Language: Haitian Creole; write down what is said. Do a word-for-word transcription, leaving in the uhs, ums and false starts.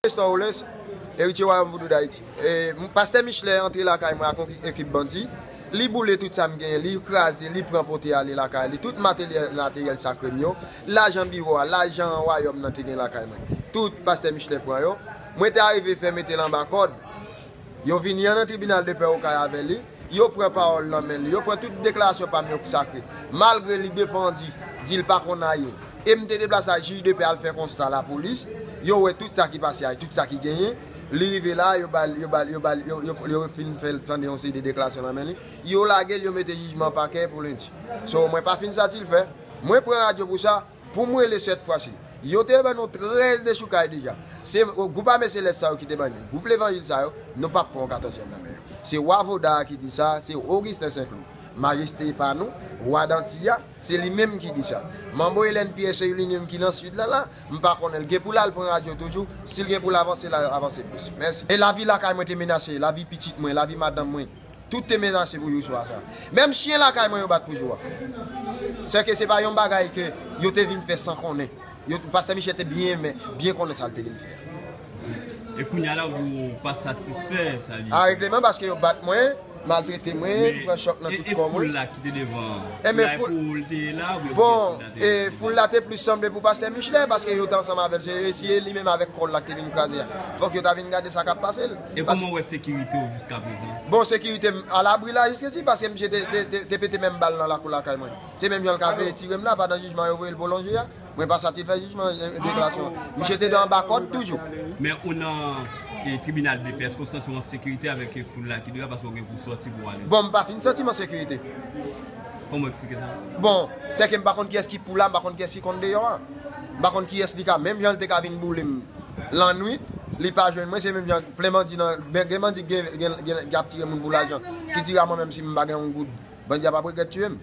Nestor Rolens, Eritye Wayòm Voodoo Dayiti. E, m, Pastè Michelet antre lakay mwen ak yon ekip bandi. Li boule tout sa m genyen, li kraze, li pran pote ale lakay li. Tout materyèl, materyèl sakre m yo, lajan biwo a, lajan wayòm nan te gen lakay mwen. Tout Pastè Michelet pran yo. Mwen te arive fè mete l anba kòd. Yo vin nan tribinal de pè Okay avè li, yo pran pawòl nan men li, yo pran tout deklarasyon pa m yo ki sakre. Malgre li defandi, di l pa konn ayen. E m te deplase ak jij de pè al fè konsta lapolis, yo wè tout sa ki pase a, tout sa ki genyen. Li rive la, yo ba l, yo ba l, yo ba l, yo, yo, yo fin fè l tande yon seri de deklarasyon nan men li. Yo lage l, yo mete jijman pakè pou lendi. So, mwen pa fin satisfè. Mwen pran radyo pou sa, pou m rele sèt fwa si. Yo te ban nou trèz dechoukay deja. Se gwoup ame selès sa yo ki te ban nou. Gwoup levanjil sa yo, nou p ap pran yon katòzyèm nan men yo. Se Wa Voda a ki di sa, se Augustin Saint-Cloud. Majeste pa nou, wa Danti a, se li menm ki di sa. Manbo Hélène Pierre, se li menm ki nan sid la la, m pa konnen l gen pou l al pran radyo toujou. Si l gen pou l avanse, l avanse plis. Mèsi. E lavi lakay mwen te menase, lavi pitit mwen, lavi madanm mwen. Tout te menase pou jou swa sa. Menm chen lakay mwen yo bat pou jou a. Sèke se pa yon bagay ke yo te vin fè san konnen. Yo, Pastè Michelet te byen, men, byen konnen sa l te vin fè a. E kounye a la, ou di ou pa satisfè sa li. A regleman, paske yo bat mwen, maltrete mwen, pran chòk nan tout kò mwen. E foul la ki te devan an? Ebyen, foul la te la, oubyen foul la te. Bon, e foul la te plis sanble pou Pastè Michelet, paske yo te ansanm avè l. Se, se li menm avèk kò l la ki te vin kraze a. Fòk yo ta vin gade sa k ap pase l. E kòman w wè sekirite w jiskaprezan? Bon, sekirite m alabri la jiskesi, paske misye te, te, te, te pete menm bal nan lakou lakay mwen. Se menm jan l ka veye tire m la, pandan jijman yo voye l pwolonje a. Mwen pa satisfè jijman, e, deklarasyon. Misye te anba kòd toujou. Men ou nan e, tribinal de pè, èske w santi w an sekirite avèk e, foul la ki deyò a, paske w gen pou w sòti pou w ale? Bon, m pa fin santi m an sekirite. Kòman w eksplike sa? Bon, sèke m pa konn kiyès ki pou la, m pa konn kiyès ki konn deyò a. M pa konn kiyès li ka, menm jan l te ka vin boule m lannwit, li pa jwenn mwen, se menm jan plen bandi nan, gen bandi ki gen, gen, gen, ki ap tire moun pou lajan, ki di a mwen menm si m pa gen yon goud, bandi a p ap regrèt tiye m.